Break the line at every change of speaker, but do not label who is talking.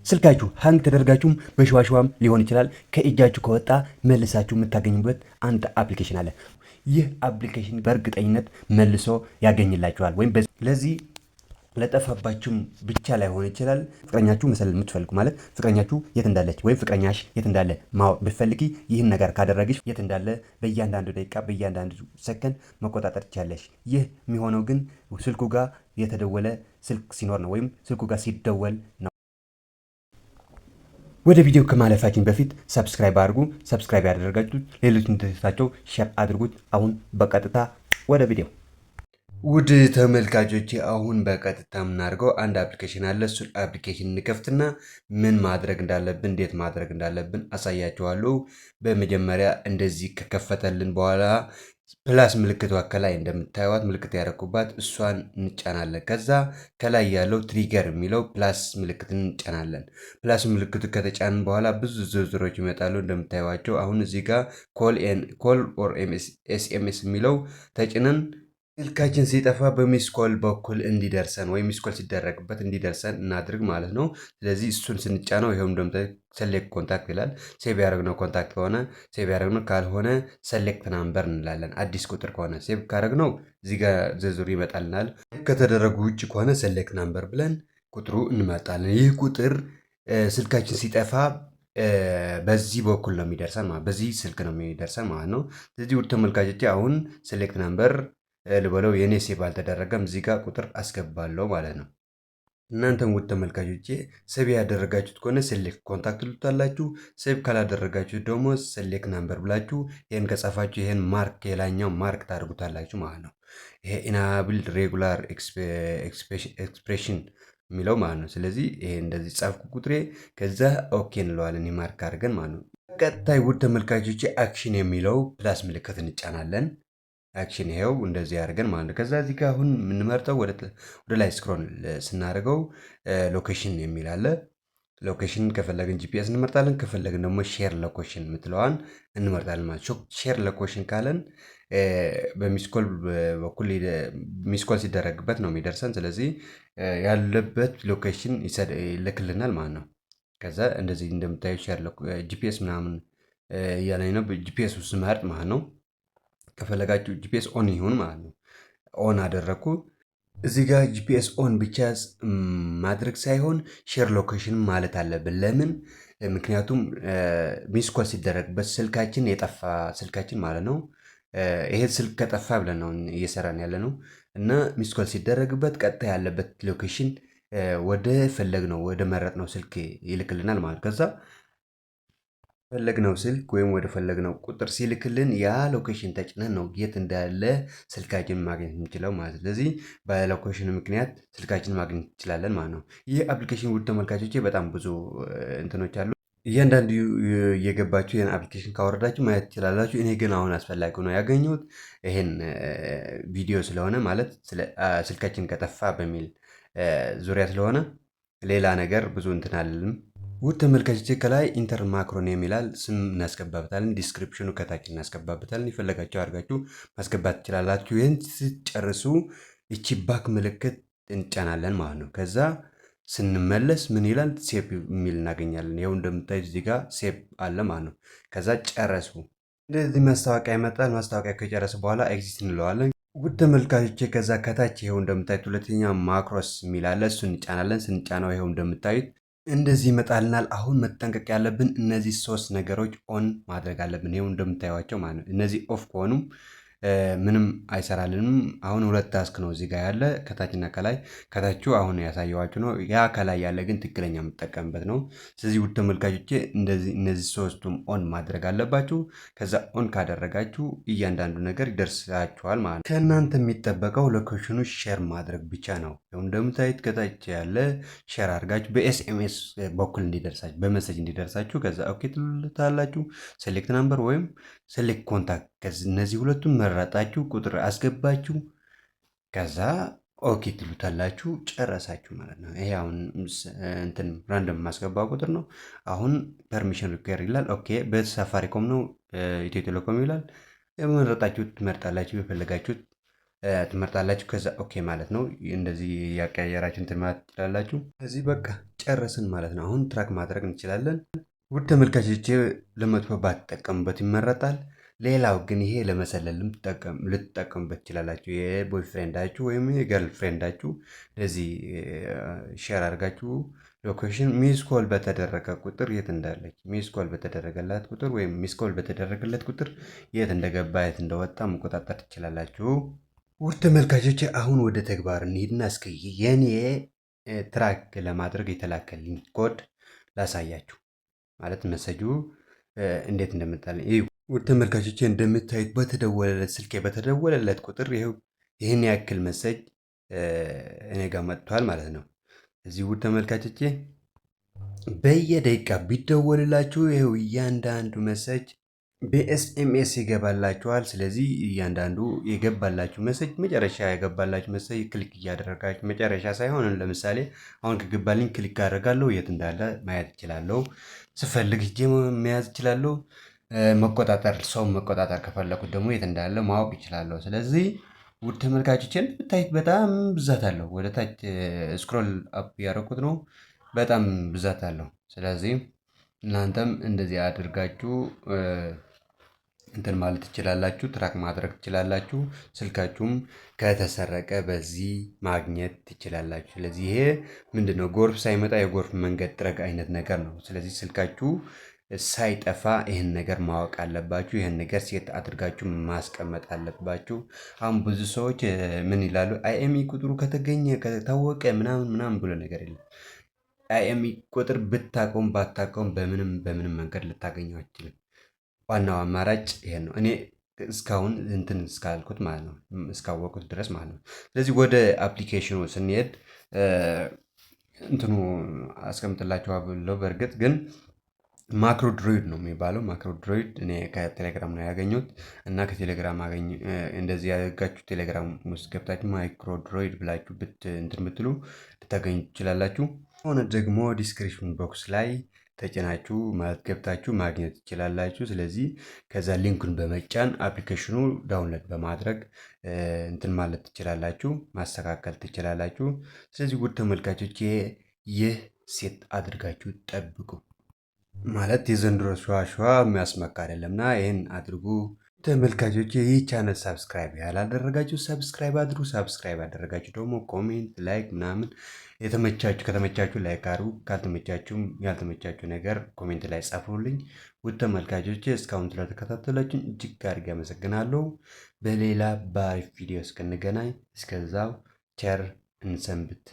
ስልካችሁ hang ተደርጋችሁም በሽዋሽዋም ሊሆን ይችላል። ከእጃችሁ ከወጣ መልሳችሁ የምታገኙበት አንድ application አለ። ይህ application በእርግጠኝነት መልሶ ያገኝላችኋል። ወይም ለዚህ ለጠፋባችሁም ብቻ ላይሆን ይችላል። ፍቅረኛችሁ መሰለል የምትፈልጉ፣ ማለት ፍቅረኛችሁ የት እንዳለች ወይም ፍቅረኛሽ የት እንዳለ ማወቅ ብትፈልጊ፣ ይህን ነገር ካደረግሽ የት እንዳለ በእያንዳንዱ ደቂቃ፣ በእያንዳንዱ ሰከንድ መቆጣጠር ትችያለሽ። ይህ የሚሆነው ግን ስልኩ ጋር የተደወለ ስልክ ሲኖር ነው፣ ወይም ስልኩ ጋር ሲደወል ነው። ወደ ቪዲዮ ከማለፋችን በፊት subscribe አድርጉ። Subscribe ያደረጋችሁት ሌሎች እንዲደርሳቸው share አድርጉት። አሁን በቀጥታ ወደ ቪዲዮ።
ውድ ተመልካቾቼ፣ አሁን በቀጥታ የምናደርገው አንድ application አለ። እሱን application እንከፍትና ምን ማድረግ እንዳለብን፣ እንዴት ማድረግ እንዳለብን አሳያችኋለሁ። በመጀመሪያ እንደዚህ ከከፈተልን በኋላ plus ምልክቷ ከላይ እንደምታዩት ምልክት ያደረኩባት እሷን እንጫናለን። ከዛ ከላይ ያለው trigger የሚለው plus ምልክትን እንጫናለን። Plus ምልክቱ ከተጫንን በኋላ ብዙ ዝርዝሮች ይመጣሉ እንደምታዩቸው። አሁን እዚህ ጋር call or SMS የሚለው ተጭነን ስልካችን ሲጠፋ በ missed call በኩል እንዲደርሰን ወይም missed call ሲደረግበት እንዲደርሰን እናድርግ ማለት ነው። ስለዚህ እሱን ስንጫነው ይኸው እንደምታዩት select contact ይላል። Save ያደረግነው contact ከሆነ save ያደረግነው፣ ካልሆነ select number እንላለን። አዲስ ቁጥር ከሆነ save ካደረግነው እዚህ ጋር ዝርዝሩ ይመጣልናል። ከተደረጉ ውጭ ከሆነ select number ብለን ቁጥሩ እንመርጣለን። ይህ ቁጥር ስልካችን ሲጠፋ በዚህ በኩል ነው የሚደርሰን ማለት፣ በዚህ ስልክ ነው የሚደርሰን ማለት ነው። ስለዚህ ውድ ተመልካቾቼ፣ አሁን select number ልበለው፣ የኔ save አልተደረገም። እዚህ ጋር ቁጥር አስገባለሁ ማለት ነው። እናንተም ውድ ተመልካቾቼ፣ save ያደረጋችሁት ከሆነ select contact ትሉታላችሁ። Save ካላደረጋችሁት ደግሞ select number ብላችሁ ይህን ከጻፋችሁ ይህን mark፣ የላኛው mark ታደርጉታላችሁ ማለት ነው። ይሄ enable regular expression የሚለው ማለት ነው። ስለዚህ ይሄ እንደዚህ ጻፍኩ ቁጥሬ፣ ከዛ okay እንለዋለን mark አድርገን ማለት ነው። ቀጣይ ውድ ተመልካቾቼ፣ action የሚለው plus ምልክት እንጫናለን። Action ይሄው እንደዚህ አድርገን ማለት ነው። ከዛ እዚህ ጋር አሁን የምንመርጠው ወደ ላይ scroll ስናደርገው location የሚል አለ። Location ከፈለግን GPS እንመርጣለን፣ ከፈለግን ደግሞ share location የምትለዋን እንመርጣለን ማለት ነው። Share location ካለን በ missed call በኩል missed call ሲደረግበት ነው የሚደርሰን። ስለዚህ ያለበት location ይልክልናል ማለት ነው። ከዛ እንደዚህ እንደምታዩ share GPS ምናምን እያለኝ ነው። GPS ውስጥ ስመርጥ ማለት ነው። ከፈለጋችሁ GPS on ይሁን ማለት ነው። On አደረግኩ። እዚህ ጋር GPS on ብቻ ማድረግ ሳይሆን share location ማለት አለብን። ለምን? ምክንያቱም missed call ሲደረግበት ስልካችን፣ የጠፋ ስልካችን ማለት ነው። ይሄ ስልክ ከጠፋ ብለን ነው እየሰራን ያለ ነው፣ እና missed call ሲደረግበት ቀጥታ ያለበት location ወደ ፈለግነው፣ ወደ መረጥነው ስልክ ይልክልናል ማለት። ከዛ ፈለግነው ስልክ ወይም ወደ ፈለግነው ቁጥር ሲልክልን ያ location ተጭነን ነው የት እንዳለ ስልካችን ማግኘት የምንችለው ማለት ነው። ስለዚህ በ location ምክንያት ስልካችን ማግኘት እንችላለን ማለት ነው። ይህ application ውድ ተመልካቾቼ፣ በጣም ብዙ እንትኖች አሉ። እያንዳንዱ እየገባችሁ ይህን application ካወረዳችሁ ማየት ትችላላችሁ። እኔ ግን አሁን አስፈላጊ ሆኖ ያገኘሁት ይሄን ቪዲዮ ስለሆነ፣ ማለት ስልካችን ከጠፋ በሚል ዙሪያ ስለሆነ ሌላ ነገር ብዙ እንትን አልልም። ውድ ተመልካቾቼ፣ ከላይ enter macro name ይላል፣ ስም እናስገባበታለን። Description ኑ ከታች እናስገባበታለን። የፈለጋችሁ አድርጋችሁ ማስገባት ትችላላችሁ። ይህን ስትጨርሱ ይቺ back ምልክት እንጫናለን ማለት ነው። ከዛ ስንመለስ ምን ይላል? Save የሚል እናገኛለን። ይኸው እንደምታዩት እዚህ ጋር save አለ ማለት ነው። ከዛ ጨረሱ። እንደዚህ ማስታወቂያ ይመጣል። ማስታወቂያ ከጨረሰ በኋላ exit እንለዋለን። ውድ ተመልካቾቼ፣ ከዛ ከታች ይኸው እንደምታዩት ሁለተኛ macros የሚል አለ። እሱን እንጫናለን። ስንጫነው ይኸው እንደምታዩት እንደዚህ ይመጣልናል። አሁን መጠንቀቅ ያለብን እነዚህ ሶስት ነገሮች on ማድረግ አለብን። ይኸው እንደምታዩቸው ማለት ነው። እነዚህ off ከሆኑም ምንም አይሰራልንም። አሁን ሁለት task ነው እዚህ ጋር ያለ፣ ከታችና ከላይ። ከታቹ አሁን ያሳየኋችሁ ነው። ያ ከላይ ያለ ግን ትክክለኛ የምጠቀምበት ነው። ስለዚህ ውድ ተመልካቾቼ፣ እንደዚህ እነዚህ ሶስቱም on ማድረግ አለባችሁ። ከዛ on ካደረጋችሁ እያንዳንዱ ነገር ይደርሳችኋል ማለት ነው። ከእናንተ የሚጠበቀው location ኑ share ማድረግ ብቻ ነው። እንደምታዩት ከታች ያለ share አድርጋችሁ በ SMS በኩል እንዲደርሳችሁ፣ በ message እንዲደርሳችሁ፣ ከዛ okay ትሉታላችሁ። Select number ወይም select contact፣ እነዚህ ሁለቱም መረጣችሁ፣ ቁጥር አስገባችሁ፣ ከዛ okay ትሉታላችሁ፣ ጨረሳችሁ ማለት ነው። ይሄ አሁን እንትን random ማስገባ ቁጥር ነው። አሁን permission require ይላል። Okay፣ በሳፋሪኮም ነው፣ ኢትዮ ቴሌኮም ይላል። የመረጣችሁት ትመርጣላችሁ፣ የፈለጋችሁት ትመርጣላችሁ። ከዛ okay ማለት ነው። እንደዚህ ያቀያየራችሁ እንትን ማለት ትችላላችሁ። ከዚህ በቃ ጨረስን ማለት ነው። አሁን track ማድረግ እንችላለን። ውድ ተመልካቾቼ ለመጥፎ ባትጠቀሙበት ይመረጣል። ሌላው ግን ይሄ ለመሰለልም ልትጠቀሙበት ትችላላችሁ። የ boyfriend ኣችሁ ወይም የ girlfriend ኣችሁ ለዚህ share አድርጋችሁ location missed call በተደረገ ቁጥር የት እንዳለች፣ missed call በተደረገላት ቁጥር ወይም missed call በተደረገለት ቁጥር የት እንደገባ የት እንደወጣ መቆጣጠር ትችላላችሁ። ውድ ተመልካቾች አሁን ወደ ተግባር እንሂድና እስኪ የኔ track ለማድረግ የተላከልኝ ኮድ ላሳያችሁ። ማለት message ኡ እንዴት እንደመጣልኝ እዩ። ውድ ተመልካቾች እንደምታዩት በተደወለለት ስልኬ በተደወለለት ቁጥር ይኸው ይህን ያክል message እኔ ጋር መጥቷል ማለት ነው። እዚህ ውድ ተመልካቾቼ በየደቂቃ ቢደወልላችሁ ይኸው እያንዳንዱ message በ SMS ይገባላችኋል። ስለዚህ እያንዳንዱ የገባላችሁ message መጨረሻ የገባላችሁ message click እያደረጋችሁ መጨረሻ ሳይሆን ለምሳሌ አሁን ከገባልኝ click አደርጋለሁ፣ የት እንዳለ ማየት እችላለሁ። ስፈልግ ሂጄ መያዝ እችላለሁ። መቆጣጠር ሰው መቆጣጠር ከፈለኩት ደግሞ የት እንዳለ ማወቅ እችላለሁ። ስለዚህ ውድ ተመልካቾችን ብታዩት በጣም ብዛት አለው። ወደ ታች scroll up ያደረኩት ነው፣ በጣም ብዛት አለው። ስለዚህ እናንተም እንደዚህ አድርጋችሁ እንትን ማለት ትችላላችሁ፣ track ማድረግ ትችላላችሁ። ስልካችሁም ከተሰረቀ በዚህ ማግኘት ትችላላችሁ። ስለዚህ ይሄ ምንድነው ጎርፍ ሳይመጣ የጎርፍ መንገድ ጥረግ አይነት ነገር ነው። ስለዚህ ስልካችሁ ሳይጠፋ ይህን ነገር ማወቅ አለባችሁ። ይህን ነገር set አድርጋችሁ ማስቀመጥ አለባችሁ። አሁን ብዙ ሰዎች ምን ይላሉ? IMEI ቁጥሩ ከተገኘ ከታወቀ ምናምን ምናምን ብሎ ነገር የለም። IMEI ቁጥር ብታቀውም ባታቀውም በምንም በምንም መንገድ ልታገኘው አትችልም። ዋናው አማራጭ ይሄን ነው። እኔ እስካሁን እንትን እስካልኩት ማለት ነው፣ እስካወቁት ድረስ ማለት ነው። ስለዚህ ወደ application ኑ ስንሄድ እንትኑ አስቀምጥላችኋለሁ። በእርግጥ ግን MacroDroid ነው የሚባለው። MacroDroid እኔ ከቴሌግራም ነው ያገኘሁት እና ከቴሌግራም አገኝ እንደዚህ ያደርጋችሁ ቴሌግራም ውስጥ ገብታችሁ MacroDroid ብላችሁ እንትን ብትሉ ልታገኙ ትችላላችሁ። ሆነ ደግሞ description box ላይ ተጭናችሁ ማለት ገብታችሁ ማግኘት ትችላላችሁ። ስለዚህ ከዛ link ኡን በመጫን application ኑ download በማድረግ እንትን ማለት ትችላላችሁ፣ ማስተካከል ትችላላችሁ። ስለዚህ ውድ ተመልካቾች ይህ set አድርጋችሁ ጠብቁ። ማለት የዘንድሮ ሸዋሸዋ የሚያስመካ አይደለምና ይህን አድርጉ። ተመልካቾች ይህ channel subscribe ያላደረጋችሁ subscribe አድርጉ። Subscribe ያደረጋችሁ ደግሞ comment፣ like ምናምን የተመቻችሁ ከተመቻችሁ like አድርጉ። ካልተመቻችሁም ያልተመቻችሁ ነገር comment ላይ ጻፉልኝ። ውድ ተመልካቾች እስካሁን ስለተከታተላችሁን እጅግ አድርጌ አመሰግናለሁ። በሌላ በአሪፍ ቪዲዮ እስክንገናኝ እስከዛው ቸር እንሰንብት።